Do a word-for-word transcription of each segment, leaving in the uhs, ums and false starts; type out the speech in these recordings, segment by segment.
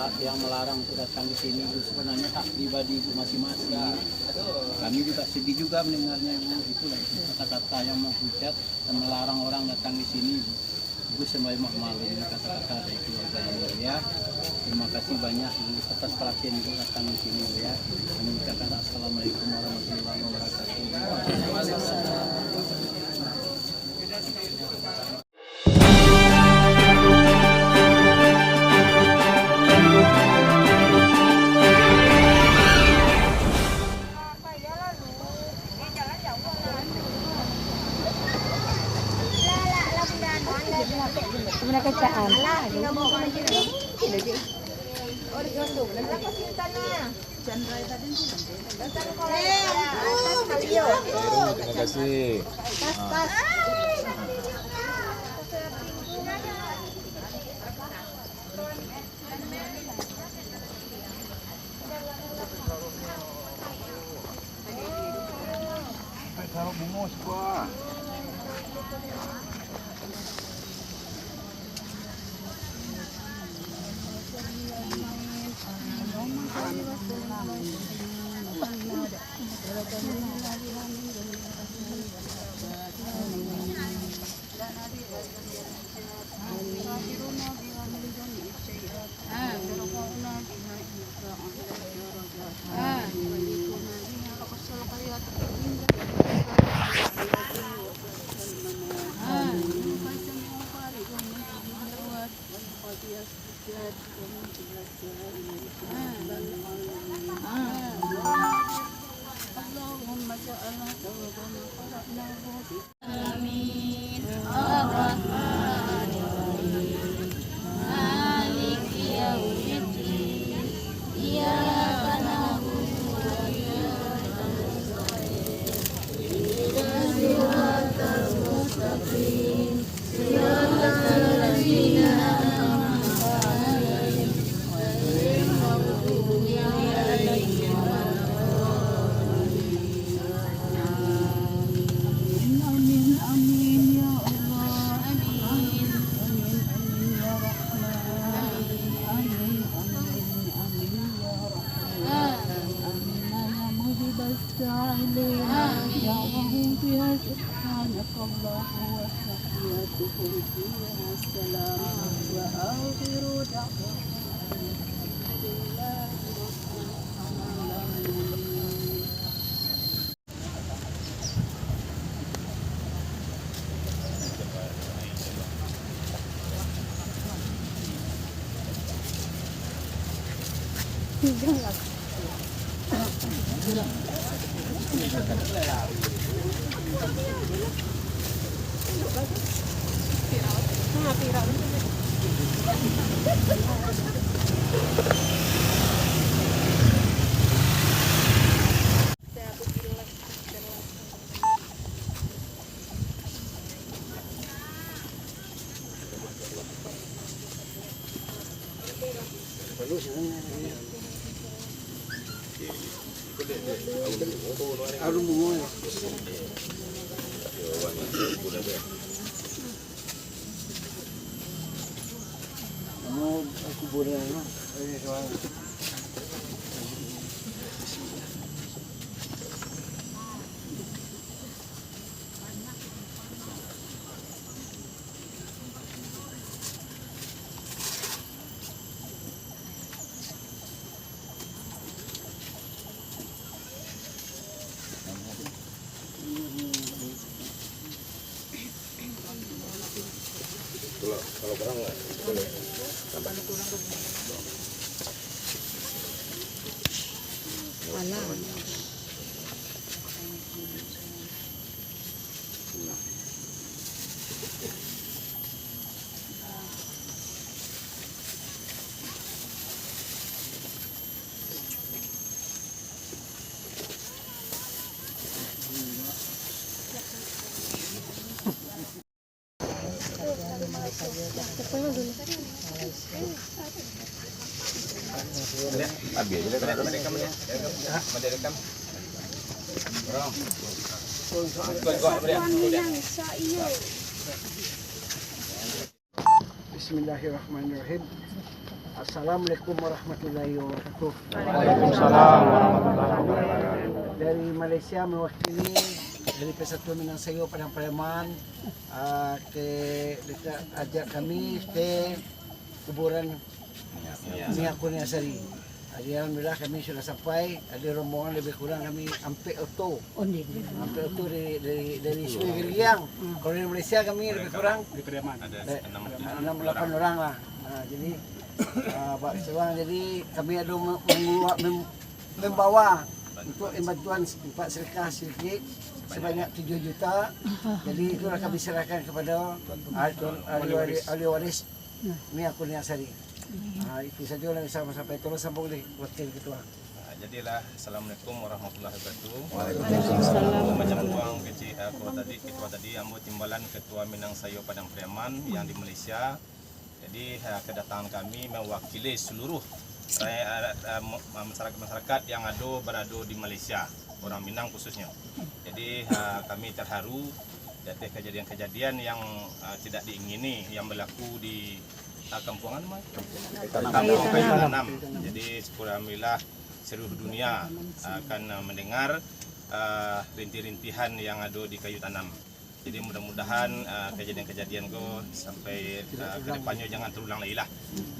Yang melarang untuk datang di sini itu sebenarnya hak pribadi ibu masing-masing. Kami juga sedih juga mendengarnya, ibu. Itulah kata-kata yang menghujat dan melarang orang datang di sini, ibu. Ibu sembari memaklumi kata-kata dari keluarga ini, ya. Terima kasih banyak, ibu, atas perhatian ibu datang di sini, ya. Kami ucapkan assalamualaikum warahmatullahi wabarakatuh. Terima kasih. Amin. Ar-Rahmanir Rahim. Maliki yaumiddin. Iyyaka na'budu wa iyyaka nasta'in. Ihdinas siratal mustaqim. Siratal ladzina an'amta 'alaihim, ghairil maghdubi 'alaihim waladdallin. Amin, amin, amin, ya Allah. Amin, amin, amin, ya Rahman. Amin, amin, amin, ya Rahman. Amin, ya Mujibas sa'ilin. Amin. Ya Rabbi, subhanakallahumma wa tahiyyatuhum fiha salam. Wa akhiru da'wana alhamdulillahi rabbil alamin. Bismillahirrahmanirrahim. Assalamualaikum warahmatullahi wabarakatuh. Waalaikumsalam warahmatullahi wabarakatuh. Dari Malaysia mewakili dari Persatuan Minang Sayo Padang Pariaman, ah, ke dekat ajak kami ke kuburan Nia Kurnia Sari. Jadi, alhamdulillah, kami sudah sampai. Ada rombongan lebih kurang kami ampek oto. Ampek oto dari, dari, dari Sungai Giriang. Kalau dari Malaysia kami lebih kurang Ada dari enam, enam, lapan orang lah. Nah, jadi, ah, Pak Ketua, jadi kami ada me-, mengulua-, mem-, membawa untuk bantuan infak sedekah sedikit sebanyak tujuh juta. Jadi, itulah kami serahkan kepada ahli, ahli waris, ahli waris Nia Kurnia Sari. Ah, itu saja lah yang saya mau sampaikan. Tolong sambung deh, Wakil Ketua. Ah, jadilah, Assalamualaikum warahmatullahi wabarakatuh. Waalaikumsalam. Ambo manyambuang kecil, ah, ketua tadi, ketua tadi, ambo timbalan Ketua Minang Sayo Padang Pariaman yang di Malaysia. Jadi, ah, kedatangan kami mewakili seluruh rakyat, ah, ah, ma-, masyarakat-masyarakat yang ado, barado di Malaysia, orang Minang khususnyo. Jadi, ah, kami terharu di ateh kejadian-kejadian yang, ah, tidak diingini yang berlaku di, ah, kampuang anu, Mai? Kayu Tanam. Kayu Tanam. Jadi, syukur alhamdulillah, seluruh dunia akan, ah, mendengar, ah, rintihan-rintihan yang ado di Kayu Tanam. Jadi, mudah-mudahan, ah, kejadian-kejadian ko sampai, ah, ke depannyo jangan terulang lai lah.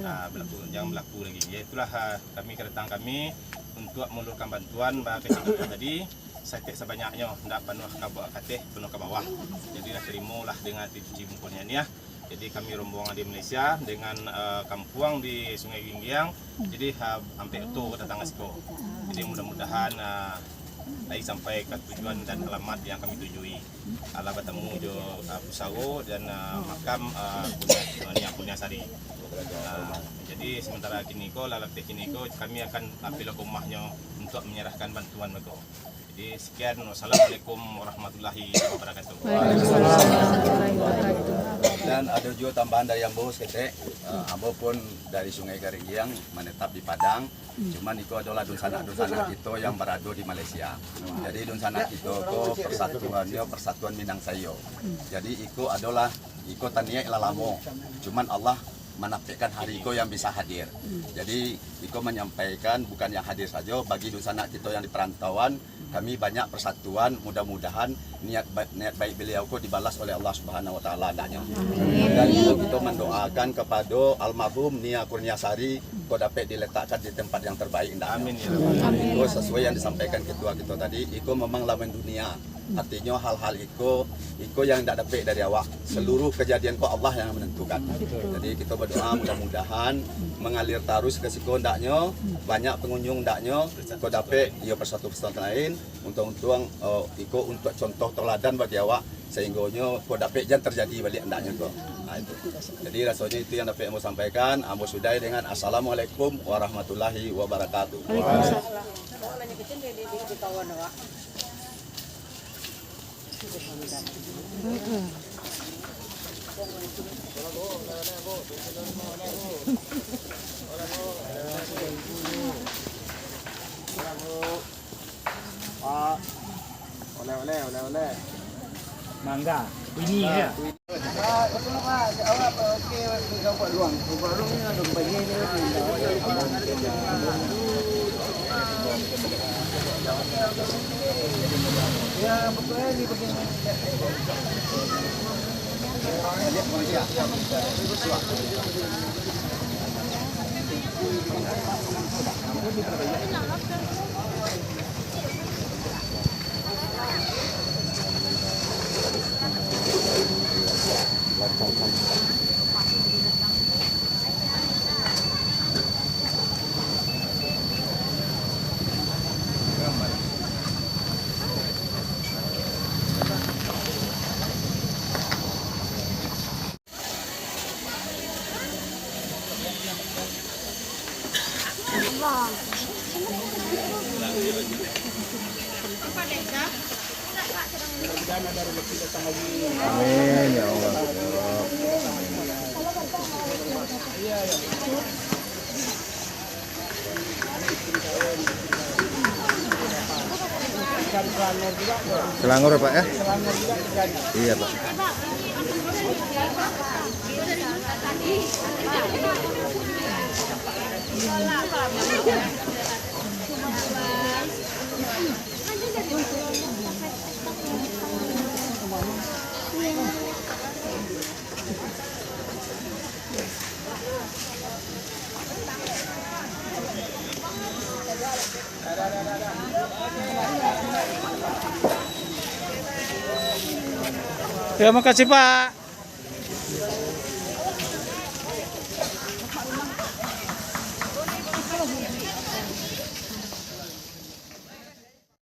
Ah, berlaku, jangan berlaku lagi. Ya, itulah, ah, kami, kedatangan kami untuk mengulurkan bantuan bak kecil tadi, saketek sabanyaknyo, ndak panuah ka ba-, ka ateh, panuah ka bawah. Jadi, lah, terimolah dengan ati cuci mungkuannya ni, ah. Jadi, kami rombongan di Malaysia dengan, eh, kampuang di Sungai Giriang. Jadi, ha, ampek oto datang ka siko. Jadi, mudah-mudahan, eh, lai sampai ka tujuan dan alamat yang kami tujui. Alah batamu jo, eh, pusaro dan, eh, makam, eh, Nia Kurnia Sari. Eh, jadi, sementara kini ko, lah lapeh kini ko, kami akan mampir ka rumahnyo untuk menyerahkan bantuan beko. Jadi, sekian. Wassalamualaikum warahmatullahi wabarakatuh. Waalaikumsalam warahmatullahi wabarakatuh. Dan ado juo tambahan dari ambo saketek. Eh, ambo pun dari Sungai Giriang, menetap di Padang. Cuman iko adolah dunsanak-dunsanak kito yang barado di Malaysia. Jadi, dunsanak kito ko persatuannyo Persatuan Minang Sayo. Jadi, iko adolah, iko taniaik lah lamo. Cuman, Allah manapekkan hari iko yang bisa hadir. Jadi, iko manyampaikan bukan yang hadir sajo, bagi dunsanak kito yang di perantauan, kami banyak persatuan, mudah-mudahan niat ba-, niat baik beliau ko dibalas oleh Allah Subhanahu Wa Taala andaknyo. Dan iko kito mandoakan kapado almarhum Nia Kurnia Sari ko dapek diletakkan di tempat yang terbaik andaknyo. Amin, ya Allah. Iko sasuai yang disampaikan ketua kito tadi, iko memang lawan dunia. Artinyo, hal-hal iko, iko yang indak dapek dari awak. Seluruh kejadian ko Allah yang menentukan. Jadi, kito berdoa mudah-mudahan mengalir tarus ka siko andaknyo, banyak pengunjung andaknyo, ko dapek iyo persatu-persatu lain, untuang-untuang, eh, iko untuak contoh teladan bagi awak, sehinggonyo ko dapek jan terjadi baliak andaknyo ko. Nah, itu. Jadi, rasonyo itu yang dapek ambo sampaikan. Ambo sudahi dengan Assalamualaikum warahmatullahi wabarakatuh. Waalaikumsalam. Pak. Oleh-oleh, oleh-oleh. Mangga. Ini ya. Amin, ya Allah. Selangor ya, Pak, ya? Iya, Pak. Ya, makasih, Pak.